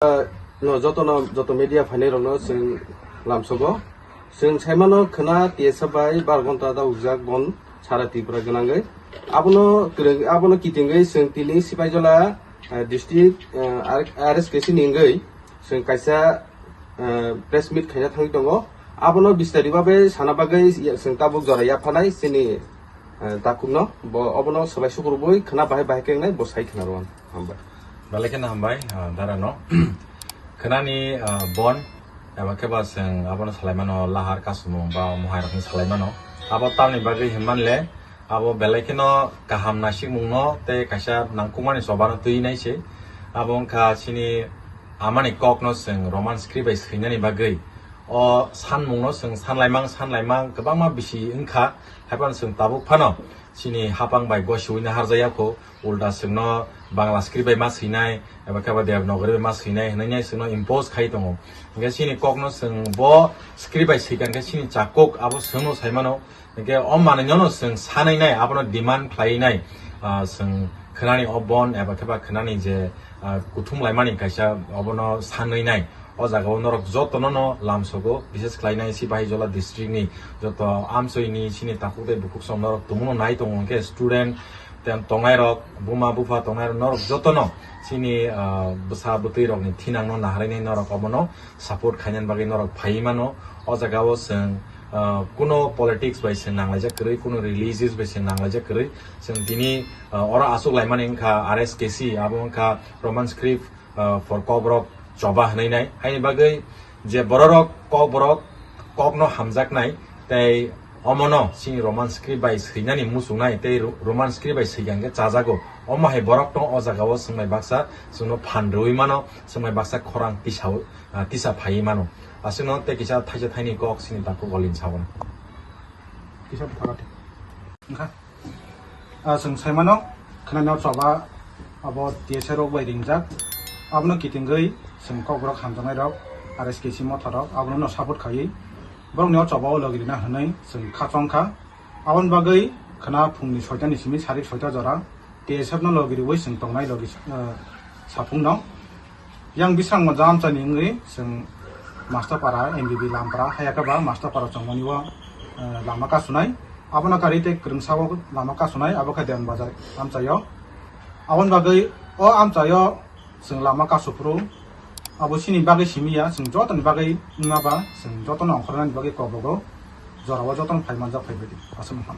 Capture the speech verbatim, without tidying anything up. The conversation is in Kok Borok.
No, jotono, joto media phainairokno chwng lamsogo. Chwng saimano khwna T S F bai bar ghonta daukjak bon sara Tripura gwnangwi. Abono kwrwng, abono kitingwi chwng tini Sipaijala, eh, district, eh, R-, R S K C ni wngwi chwng kaisa, eh, press meet khaina thangwi tongo. Abono bistari babe sana bagwi chwng tabuk jora yaphanai chini, eh, takhukno. Bo obono swbai sukrubwi khwna bahai bahai khe wngnai bo sai khwna rw-, hambai. Belai kheno hambai, ah, dara no. Khwnani, ah, bon, eba khe ba chwng abono salaimano lahar kasumung ba omo hai rokni salaimano. Abo tamni bagwi hinmanle, abo belai kheno kaham nasikmungno tei kaisa nangkukmani chobano twi nai se. Abo wngkha chini amani kokno chwng Roman script bai swinani bagwi. O sanmungno chwng sanlaimang, sanlaimang kwbangma bisi wngkha, haiphano chwng tabuk phano chini hapang bai gosiui naharjaya kho. Ulta chwngno Bangla script bai ma swinai, eba khe ba Devanagari bai ma swinai hwnwi chwngno impose khai tongo. Hwnkhe chini kokno chwng bo script bai swikha hwnkhe chini chakuk abo chwngno saimano. Hwnkhe o manwino chwng sanai nai, abono demand khlai nai, ah, chwng khwnani o bon eba khe ba khwnani je, ah, kuthum laimani kaisa obono sanwi nai. O jaga o norok jotono no lamsogo, bises khlai nai Sipahijola district ni joto amchoi ni chini takhuk tei bukhuk song norok tongmano nai tongo, hwnkhe student, Ten tongnai rok, buma bupha tongnai rok, norok jotono chini, ah, bwsa bwtwi rokni thinangno naharwi nai norok obono support khainani bagwi norok phaiwi mano. O jaga o chwng, ah, kuno politics bai se nanglaijak kwrwi, kuno religious bai se nanglaijak kwrwi. Chwng tini, ah, oro aswk laimani wngkha R S K C, abo wngkha Roman script, ah, for Kokborok choba hwnwi nai. Haini bagwi je bororok Kokborok kokno hamjaknai tei omono chini Roman script bai swinani muchungnai tei Ro-, Roman script bai swikha hwnkhe chajago. Omo hai borok tong o jaga o chwngbai baksa chwngno phan rwui mano, chwngbai baksa khorang tisa, ah, tisa phaiwi mano. Aswkno tei kisa thaisa thaini kok chini takhuk Olin sawo. Kisa bwtharati. Wngkha. Ah, chwng saimano, khwnani o choba abo T S A rok bai ringjak. Abono kitingwi chwng Kokborok hamjaknai rok, R S K C motha rok, abono no support khaiwi borokni o choba o logi rina hwnwi chwng kha chong kha. Aboni bagwi khwna phungni soita ni simi sarik soita jora T S F no logi riwi chwng tongnai logi, ah, saphung no. Yang bisang mo jam chani wngwi chwng Master Para, M B B Lampara, haya khe ba Master Para chongmani o, eh, lama kasunai. Abono kari tei kwrwngsa o lama kasunai, abo khe Dewan Bazar amchaio. Aboni bagwi o amchaio chwng lama kasu phuru abo chini bagwi simi ya, chwng jotoni bagwi wngma ba chwng jotono ongkhornani bagwi kokbogo jorao jotono phai manjak phai baidi. Aswk wngkha.